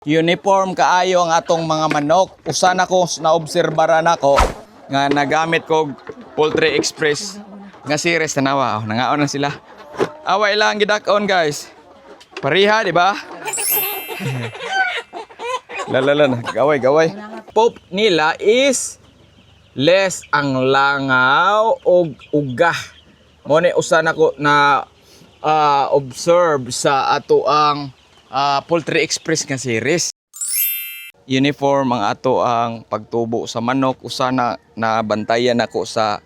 Uniform kaayo ang atong mga manok. Usa na ko naobserbara nako nga nagamit ko Poultry Express nga series, tanawa. Oh, nangaon na sila. Away lang gidak-on, guys. Pareha, di ba? Lalala na, gaway gaway. Poop nila is less ang langaw og uga. Mo ni usa nako na observe sa ato ang Poultry Express nga series. Uniform ang ato ang pagtubo sa manok, usa na nabantayan nako sa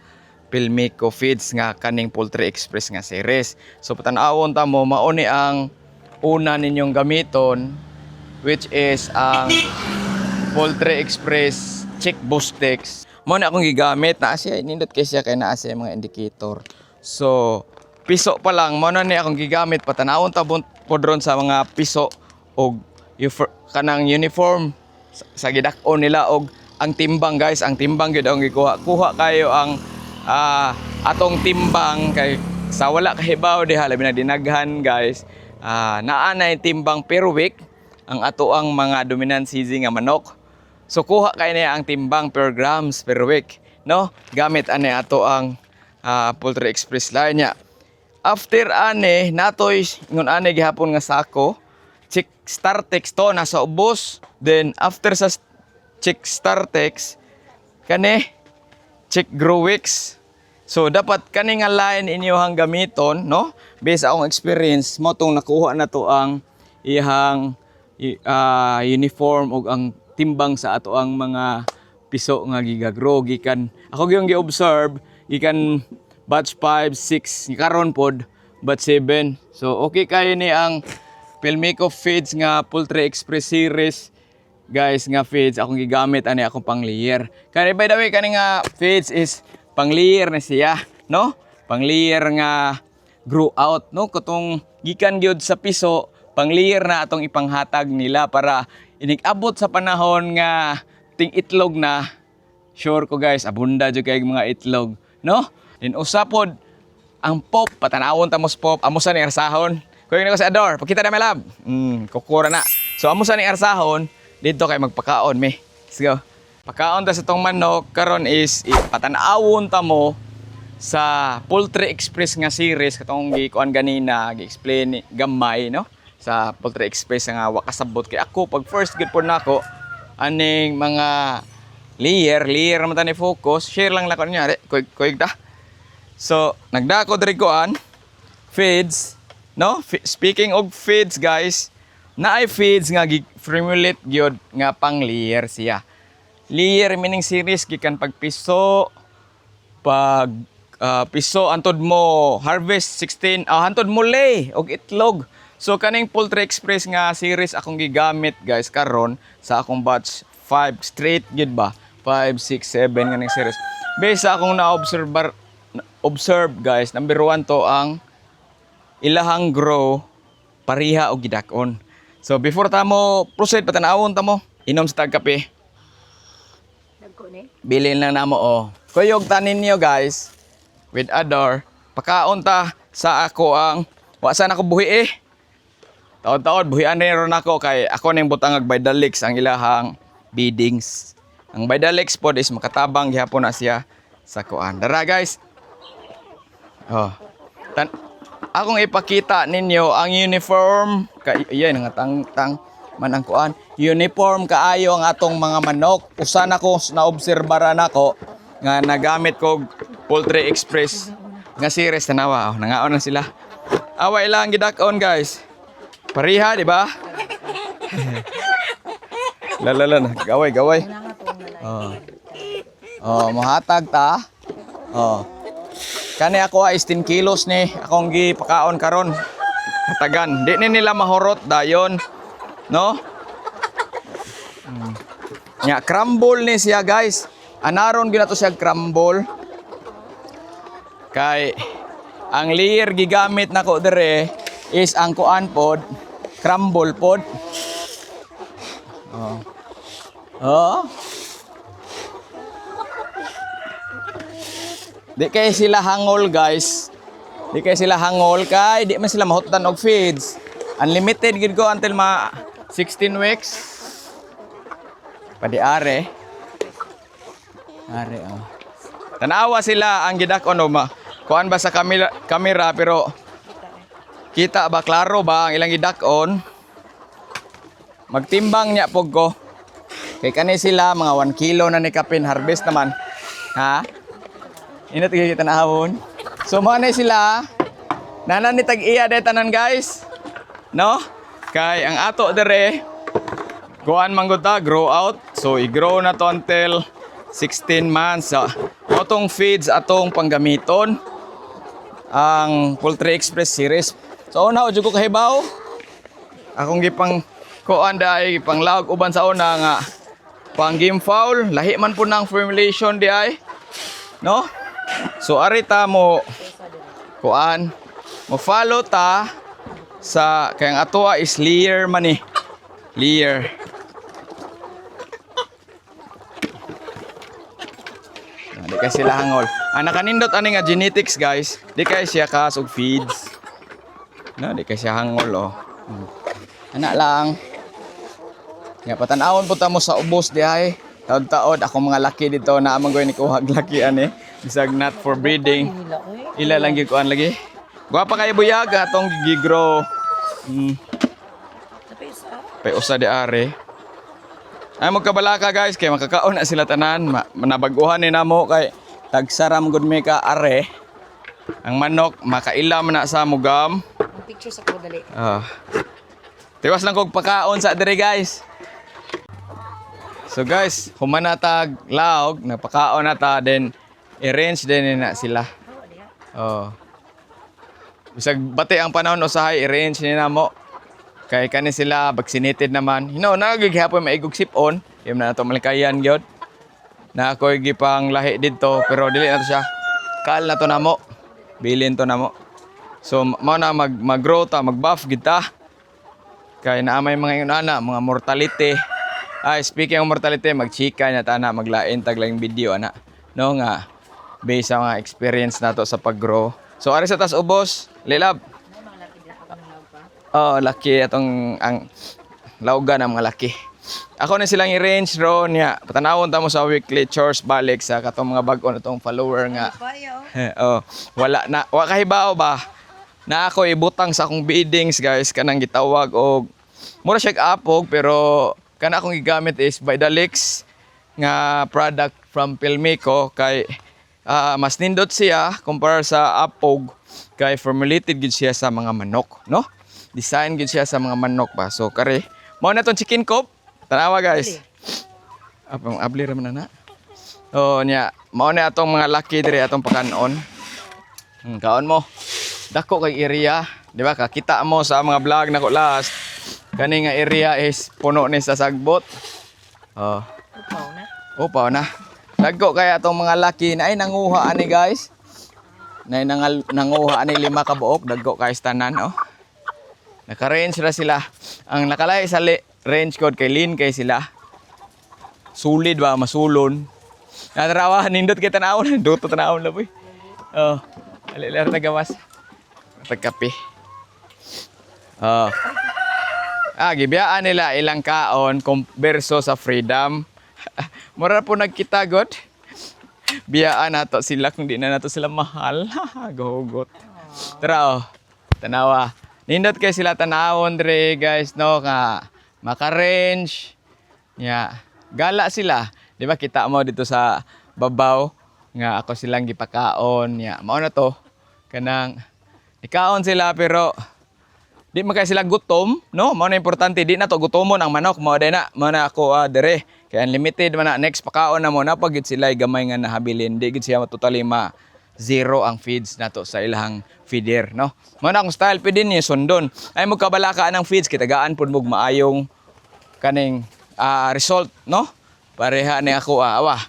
Pilmico Feeds nga kaning Poultry Express nga series. So patan-awon ta mo, mao ni ang una ninyong gamiton, which is ang Poultry Express Chick Boostex. Mo na akong gigamit na siya, nindot kay siya kay naa siya mga indicator. So piso pa lang mo na ni akong gigamit, patanawon ta podron sa mga piso og kanang uniform sa gidak-on nila og ang timbang, guys, ang timbang gyud ang gikuha. Kuha kayo ang atong timbang kay sa wala kahibaw diha, labi na dinaghan, guys. Naa na yung timbang per week ang ato ang mga dominant season nga manok. So kuha kay niya ang timbang per grams per week, no? Gamit ani ato ang Poultry Express line niya. After ane, natoy ngon ane gihapon nga sako, Chick Startex to nasa ubos. Then after sa Chick Startex kani Chick Growix. So dapat kani nga line inyohang gamiton, no? Based sa akong experience, mo tong nakuha na to ang iyang uniform og ang timbang sa ato ang mga piso nga gigagrow gikan ako gyud gi-observe gikan batch 5, 6, karon pod batch 7. So okay kayo ni ang Pilmico Feeds nga Poultry Express series, guys, nga feeds akong gigamit ani akong pang layer. Kani, by the way, kani nga feeds is pang layer na siya, no? Pang layer nga grow out, no? Katong gikan gyud sa piso, pang layer na atong ipanghatag nila para inig-abot sa panahon nga ting itlog na, sure ko, guys, abunda jud kay mga itlog, no? Then usa pod ang poop, patanawon ta mo sa poop, amo sa ni arsahon. Kuya ko si Ador, pakita na, my love. Kukura na. So amo sa ni arsahon, dito kay magpakaon mi. Let's go. Pakaon ta sa tong manok karon is patanawon ta mo sa Poultry Express nga series katong gikuan ganina, gi-explain gamay, no, sa Poultry Express nga wa kasabot kay ako pag first good po nako aning mga layer layer naman ta ni focus share lang nako niya kuyog kuyog ta. So, nagdako diri kuan feeds, no? Speaking of feeds, guys, naay feeds nga gi-formulate gyud nga pang layer siya. Layer meaning series gikan pag piso, pag piso antod mo harvest 16, hantod mo lay og itlog. So kaning Poultry Express nga series akong gigamit, guys, karon sa akong batch 5 straight gyud ba? 5, 6, 7 kaning series. Based sa akong na-observe observe, guys, number 1 to ang ilahang grow pariha og gidak-on. So before ta mo proceed, patanawon ta mo, inom sa tag kape. Dagko ni. Bilin lang namo oh. Kuyog tanin niyo, guys, with Ador. Pakaon ta sa ako ang wa sa nako buhi eh. Taod-taod buhian ni ron ako kay ako ning butang ag Vidalix ang ilahang beddings. Ang Vidalix pod is makatabang gihapon na siya sa kuan. Dara, guys. Oh. Akong ipakita ninyo ang uniform kay iyan nga tang tang man ang kuan. Uniform kaayo ang atong mga manok. Usa na ko naobserbara nako nga nagamit ko Poultry Express nga series, tanawa. Oh, nangaon na sila. Away lang gidak-on, guys. Pareha, di ba? Lalala na, gaway gaway. Oh. Oh, mohatag ta. Oh. Kani ako ay 10 kilos ni akong gipakaon karon. Hatagan. Di ni nila mahurot dayon. No? Nya crumble ni siya, guys. Anaron gyud nato siya crumble. Kay ang layer gigamit nako dire is ang kuan pod, crumble pod. Oh. Oh. Di kay sila hangol, guys. Di kay sila hangol kay di man sila mahutan og feeds. Unlimited gid ko until ma 16 weeks. Padi are. Are oh. Tanawa sila ang gidak-on o ma. Kuan ba sa camera, camera pero kita ba, klaro ba ang ilang gidak-on? Magtimbang niya pog ko. Kay kani sila mga 1 kilo na ni kapin harvest naman. Ha? Inat kay kita tanawon. So mo na sila. Nana ni tag-iya de tanan, guys. No? Kay ang ato dere kuan man gud ta, grow out. So i-grow na to until 16 months. So, atong feeds atong panggamiton ang Poultry Express series. So una jud ko kahibaw. Akong gipang kuan dai, gipang laog uban sa una nga pang game foul, lahi man po ng formulation di ay. No? So ari ta mo kuan, mo follow ta sa kay ang atoa is layer man ni. Layer. Ah, di kay sila hangol. Ang nakanindot ani nga genetics, guys, di kay siya kas og feeds. No, di kay siya hangol oh. Ana lang. Nga patan-awon po ta mo sa ubos di ay. Taod-taod ako mga laki dito na amang goy ni kuhag laki ani. Bisag not for breeding. Nila oy. Ila lang gyud kuan lagi. Gwapa kay buyag atong gigrow. Tapi sa Pay usa di are. Ay magkabalaka, guys, kay makakaon na sila tanan. Manabag-uhan ni namo kay tagsaram gud mi ka are. Ang manok makailam na sa mugam. Ang picture sa ko dali. Ah. Tiwas lang kog pakaon sa diri, guys. So guys, humana tag laog, napakaon na ta, then arrange din na sila. Oh. Bisag bati ang panahon usahay arrange ni namo. Kay kani sila vaccinated naman. You know, nagigihapon maigog sip-on. Yun na nato malikayan gyud. Na ako'y gipang lahi didto pero dili na to siya. Kal na to namo. Bilin to namo. So mao na mag mag-grow ta, mag-buff gid ta. Kay naa may mga ingon ana, mga mortality. Ay, speaking of mortality, magchika na ta na, maglain tag lang video ana. No nga based sa mga experience nato sa pag-grow. So ari sa tas ubos, lilab. Oh, laki atong ang laugan ang mga laki. Ako na silang i-range ro niya. Patanawon ta mo sa weekly chores balik sa katong mga bag-o na tong follower nga. Payo. Oh, wala na wa kahibaw ba na ako ibutang sa akong biddings, guys, kanang gitawag og mura siya apog pero kana akong gigamit is Vidalix nga product from Pilmico kay mas nindot siya compare sa apog kay formulated gid siya sa mga manok, no? Design gid siya sa mga manok ba. So kare mao na tong chicken coop. Tanawa, guys. Apang abli ra man na. Oh nya, mao na atong mga laki diri atong pakanon. Kaon mo. Dako kay area, di ba? Kakita mo sa mga vlog nako last. Kani nga area is puno ni sa sagbot. Oh, Upaw na. upaw na. Dagko kaya atong mga laki na ay nanguha ani, guys. Na ay nanguha ani lima ka buok, dagko kay tanan oh. Naka-range ra sila. Ang nakalay sa range code kay lean kay sila. Sulid ba masulon. Natarawa nindot kay tanawon, duto tanawon la boy. Oh, ali ler tagawas. Tagkape. Oh. Ah, gibiyaan nila ilang kaon verso sa freedom. Mura po nagkita god. Biyaan nato sila kung di na nato sila mahal. Gogot. Tara oh. Tanawa. Nindot kay sila tanawon dre, guys, no, nga maka-range. Ya. Gala sila. Di ba kita mo dito sa babaw nga ako silang gipakaon ya. Mao na to kanang ikaon sila pero di man kay sila gutom, no? Mao na importante, di na to gutomon ang manok, mao day na, mao na ako dere. Kay unlimited man na next pakaon na mo na pag gid sila gamay nga nahabilin, di gid siya totally ma zero ang feeds nato sa ilahang feeder, no? Mao na akong style, pwede niyo sundon. Ay mo kabalaka ang feeds kay tagaan pud mo maayong kaning result, no? Pareha ni ako awa.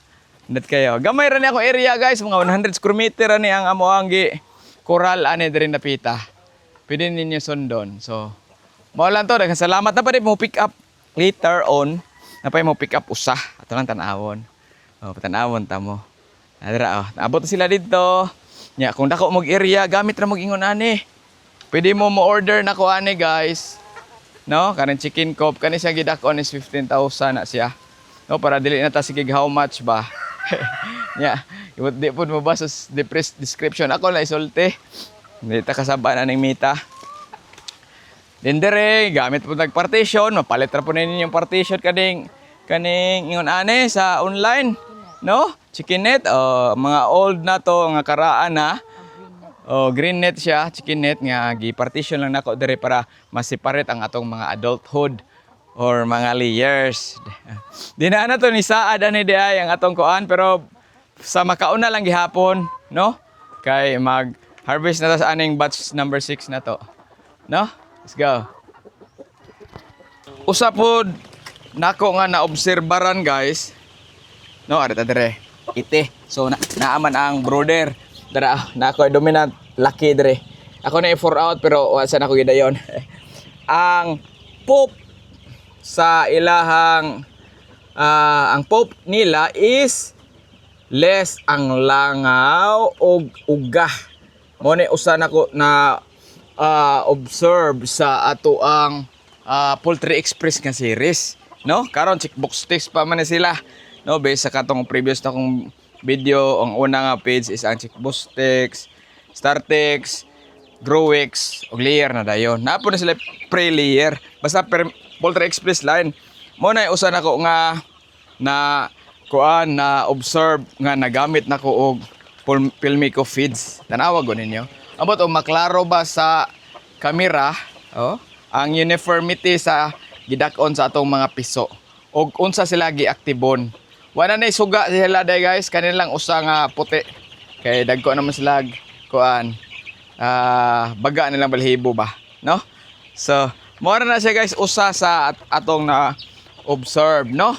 Nat kayo. Gamay ra ni ako area, guys, mga 100 square meter ra ni ang amo ang gi koral ani diri napita. Pwede ninyo sundon. So, mao lang to. Daghang salamat na pa rin mo pick up later on. Na pa mo pick up usa. Ato lang tan-awon. Oh, tan-awon ta mo. Adra oh. Naabot na sila dito. Nya, kung dako mog area, gamit ra mog ingon ani. Pwede mo mo order na ko ani, guys. No, kaning chicken coop kani siya gidak-on is 15,000 na siya. No, para dili na ta sige how much ba. Nya, di pud mo ba sa description ako na isulti. Hindi ta kasaba na ning mita. Then dire, gamit po nag-partition, mapalit ra po ninyo yung partition kaning kaning ingon ane sa online, no? Chicken net, oh, mga old na to nga karaan na. Oh, green net siya, chicken net nga gi-partition lang nako dire para ma-separate ang atong mga adulthood or mga layers. Di na na to ni saad ani di ay ang atong kuan, pero sa makauna lang gihapon, no? Kay mag harvest na ta sa aning batch number 6 na to. No? Let's go. Usa pod nako nga naobserbaran, guys. No, ari ta dire. Ite. So na naaman ang brooder. Dara ah, na ako ay dominant laki dire. Ako na i-four out pero wa sa nako gidayon. Ang poop sa ilahang ang poop nila is less ang langaw og uga. Mo ni usa nako na observe sa ato ang Poultry Express nga series, no? Karon checkbox sticks pa man ni sila. No, based sa katong previous na kong video, ang una nga page is ang checkbox sticks, Startex, Growix, ug layer na dayon. Napo na sila pre-layer. Basta per Poultry Express line. Mo na usa nako nga na kuan na observe nga nagamit nako og Pilmico feeds. Tanawa ko ninyo. Ambot o maklaro ba sa kamera, oh, ang uniformity sa gidak-on sa atong mga piso. Og unsa sila giaktibon. Wala na suga sila day, guys, kanilang usa nga puti. Kay dagko naman sila kuan. Baga nilang balhibo ba, no? So, mao na siya, guys, usa sa atong na observe, no?